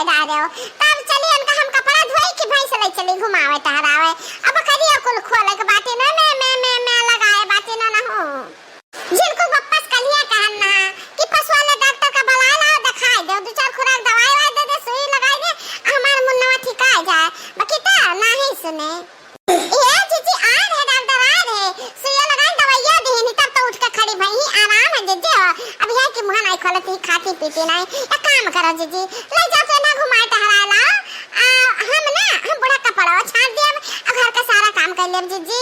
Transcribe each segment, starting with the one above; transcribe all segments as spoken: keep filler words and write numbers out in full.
डारे हो। तब चली उनका हम कपड़ा धोई कि भैंस ले चली घुमावे टहरावे। अब करिया कुल खोले के बाटी न, में, में, में, में लगाए बाटी न, न हो। जिनको बप्पस कलिया कहन ना कि पशु वाले डॉक्टर का बुलाए लाओ, दिखाई दे, दो चार खुराक दवाई वाई दे दे, सुई लगाई दे, हमार मुन्नवा ठिकाए जाए। बाकी तो नाही सुने। ए जीजी, आ रहे डॉक्टर, आ रहे, सुइया लगाई, दवाइया देहनी, तब तो उठ के खड़ी भई, आराम है जीजी हो। अब यह कि मुँह नहीं खोलती, खाती पीती नहीं। एक काम करो जीजी, ले जाओ तो ना घुमाए टहराए लाओ। आ, हम ना, हम बूढ़ा कपड़ा छाट दिया, अब घर का सारा काम कर लेब जीजी।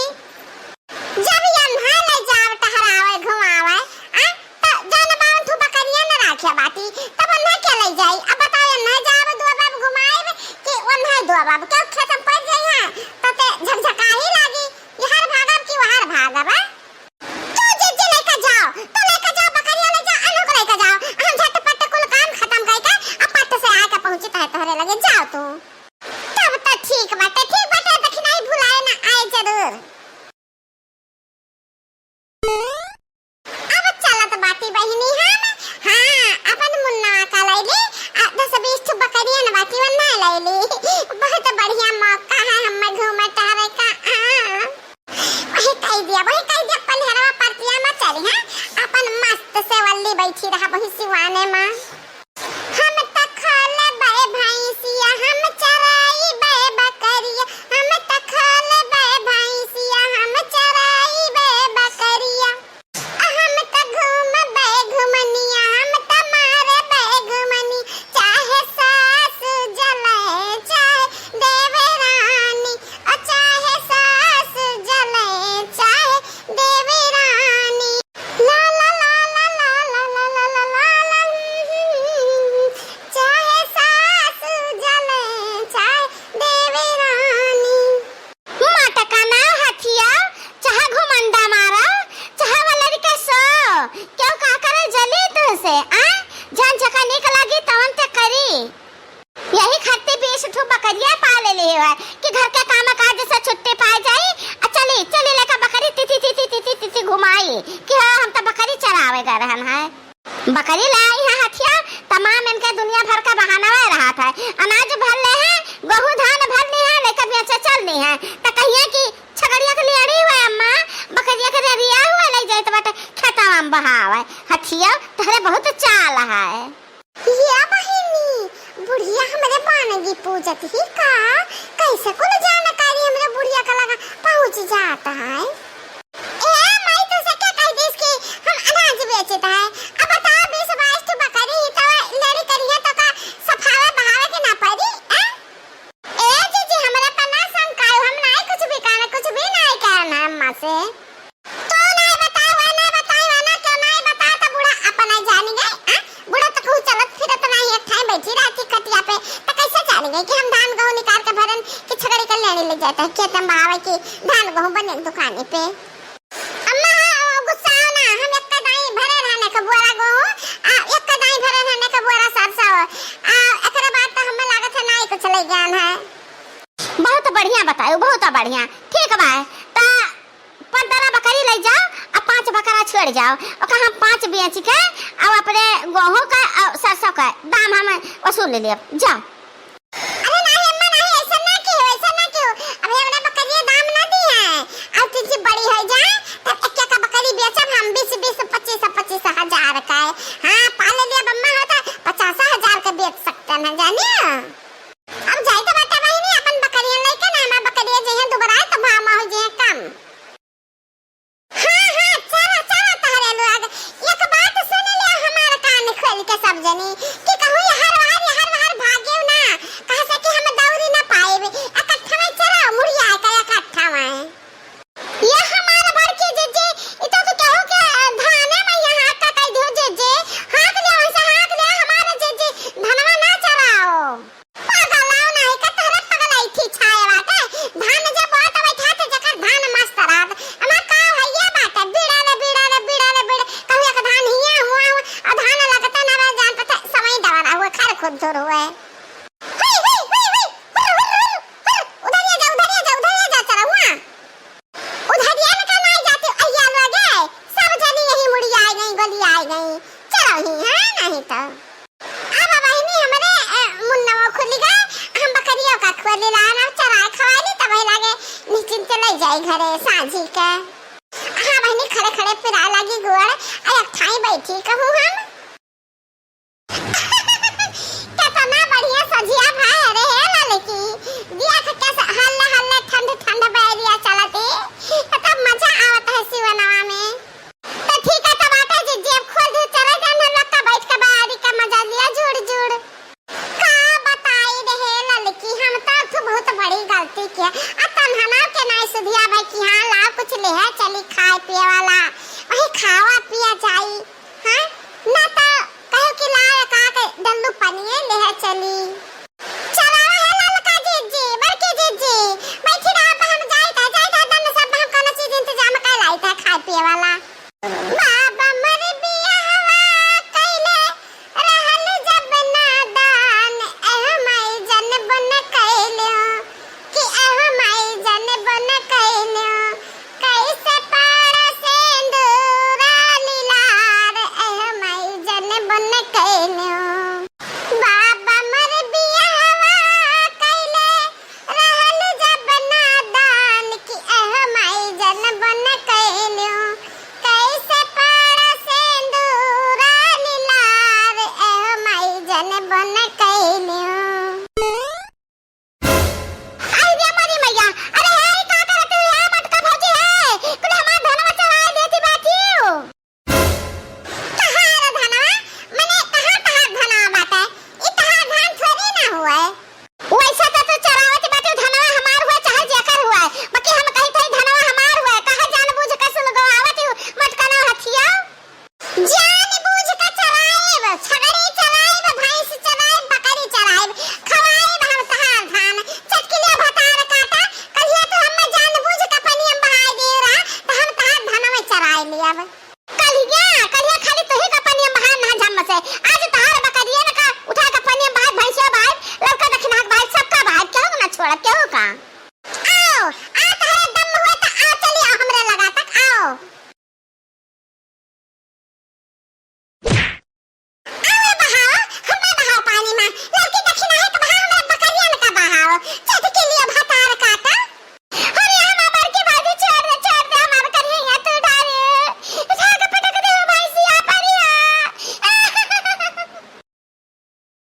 जब यन्हा ले जाव टहरावे घुमावे, आ, त जौन बावन ठू बकरिया न राखे बाटी, तब उन्हें के ले जाई? अब बताओ, यन्हा जाव दुआ बाब घुमाइब कि उन्हें दुआ बाब? क्यों खेत में पड़ जाई है, तो ते झकझकाही लागी, यहर भागब कि वहर भागब, आ? तू जीजी लेके जाओ, तू लेके जाओ, बकरिया ले जाओ, अनु को लेके जाओ, हम झटपट कुल काम खत्म करके अब पट से आके पहुँची तोहरे लगे, जाओ तू। तब तो ठीक बाटे, ठीक बाटे, दखिनाई भुलाए ना आए जरूर। अब चलत बाटी बहिनी हम, हाँ, अपन मुन्ना का लैली, आ, दस बीस ठो बकरियन बाटी वन्ना लैली। बहुत बढ़िया मौका है हमें घूमे टहरे का, हाँ। वही कह दिया, वही कह दिया, पलहरवा परतिया में चली, हाँ, अपन मस्त से वल्ली बैठी रहा वही सिवाने में। हम त खोलबे भैंसिया, हम चराइबे बकरिया, हम त खोलबे भैंसिया, हम चराइबे बकरिया। हम त घूमबे घुमनिया, हम त मारबे घुमनी, चाहे सास जले, चाहे देवरानी, ओ चाहे सास जले, चाहे देवरानी। ला ला ला ला ला ला ला ला ला ला ला, हम्म, चाहे सास जले, चाहे देवरानी। मटका ना हथिया, चाहे घुमंडा मारा, चाहे वलरी के सो, क्यों का करे जली तुझसे, आ? जौन जका निक लागी तवन ते करी। यही खातिर बीस ठो बकरिया पाले लिए है कि घर के काम काज से छुट्टी पाए जाई, आ चली, चली लेकर बकरी तिथि, तिथि, तिथि, तिथि घुमाई कि हाँ, हम तो बकरी चरावे गए रहन है। बकरी ले आई है हथिया, तमाम इनके दुनिया भर का बहाना रहा था। अनाज भर ले है, गेहूं धान भर ली है, लेकर बेचे चल दी है, तो कहिए कि छगड़िया के लेड़ी हुए अम्मा, बकरिया के रेड़िया हुए ले जाए तो बाटे खेतवा में बहावे। हथिया, तहरे बहुत चाल है। या बहिनी, बुढ़िया हमरे बानगी पूजत ही का? कैसे कुल जानकारी हमरे बुढ़िया का लगा पहुँच जात है? ए माई, तू से क्या कह दिस कि हम अनाज बेचत है? अब बताओ, बीस बाईस ठो बकरी ही तो लड़ी करिया तो का सफावे बहावे के ना पड़ी, ए? ए जीजी, हमरे पर ना शंकायु, हम नाई कुछ भी कहना, कुछ भी नाई कहना अम्मा से। तू नाई बताई, वह नाई बताई, वह ना क्यों नाई बता, तो बूढ़ा अपना जानी गए, आ? बूढ़ा तो कहूँ चलत फिरत नाई, एक ठाई बैठी रहती खटिया पे, तो कैसे जानी गए कि हम धान गेहूँ निकाल के भरन कि छगड़ी के लेने ले जाता है खेत में बहावे कि धान गेहूँ बने दुकाने पे? अम्मा, गुस्साओ ना, हम एक्का दाई भरे रहने के बोरा गेहूँ, आ, एक्का दाई भरे रहने के बोरा सरसों, आ, एकरे बाद तो हमें लागत है नाई कुछ ले गयान है। बहुत बढ़िया बतायो, बहुत बढ़िया। ठीक बा, त पंद्रह बकरी ले जाओ, आ पाँच बकरा छोड़ जाओ, ओका हम पाँच बेच के, आ अपने गेहूँ का, आ सरसों का दाम हम वसूल ले लेब। जाओ। अरे नाही अम्मा नाही, ऐसा ना कियो, ऐसा ना कियो। अभी हमरा बकरिया दाम ना दी है। अब तुझे बड़ी हो जाए, तब एक एक बकरी बेचब हम बीस बीस, पच्चीस पच्चीस हजार का है। हाँ, पाल लिया अम्मा होता, पचास हजार का बेच सकते हैं, जानियो। अब जाई तो बेटा बहिनी, अपन बकरिया लेके ना, हमार बकरिया जे है दुबराए तो भाव में हो जे है कम। हाँ, हाँ, चला, चला तहरे लोग। एक बात सुन लिया हमार कान खोल के सब जनी, कि कहूँ यहर वहर, यहर वहर भागेउ ना, कहे से कि हम दौरी ना पाएब। इकट्ठा में चला, मुड़िया के इकट्ठा में। ये हमार बड़की जीजी, ई तो तू केहू के धाने में यहाँ का कह दियो जीजी। हाँक लिया, वैसे हाँक लिया, हमारे जीजी, धनवा ना चराओ। पगलाओ नाही का तोहरे पगलाई थी छाए बाटे। धान जब बोत बैठा थे जकर धान मस्त रहत। अमा का होइया बाटे, बीड़ा रे, बीड़ा रे, बीड़ा रे, बीड़ा। कहूँ एक धान हिया हुआ हुआ, और धान लगता ना रह जान पता, सवई डबरा हुआ, खर खुद धुर हुए। हुई, हुई, हुई, हुई, हुर, हुर, हुर, हुर। उधर ये जा, उधर ये जा, उधर ये जा, चला हुआ। उधरिया में का नाई जाती, अइया लोगे, सब जनी यही मुड़ी आए गई, गली आए गई। चलो ही, हाँ, नहीं तो। अब बहिनी हमरे, अ, मुन्नवा घरे साझी के। हाँ बहिनी, खड़े खड़े पिराए लागी गोड़, आ एक ठाई बैठी कहूँ हम। केतना बढ़िया सझिया भए रहे ललकी, देख के हल्ले हल्ले ठंड ठंड बैरिया चलती, त मजा आवत है सिवनवा में। त ठीक है, त बाटे जी, जेब खोल दी, चले जान हम लोग का बैठ के बयारी का मजा लिया जुड़ जुड़। का बताई रहे ललकी, हम तो तू बहुत बड़ी गलती किया। आ तनहना के नाई सुधिया भाई कि हाँ लाओ कुछ ले है चली खाए पिए वाला, वही खावा पिया जाई। हाँ, ना तो कहो कि लाओ एक आके डल्लू पनिए ले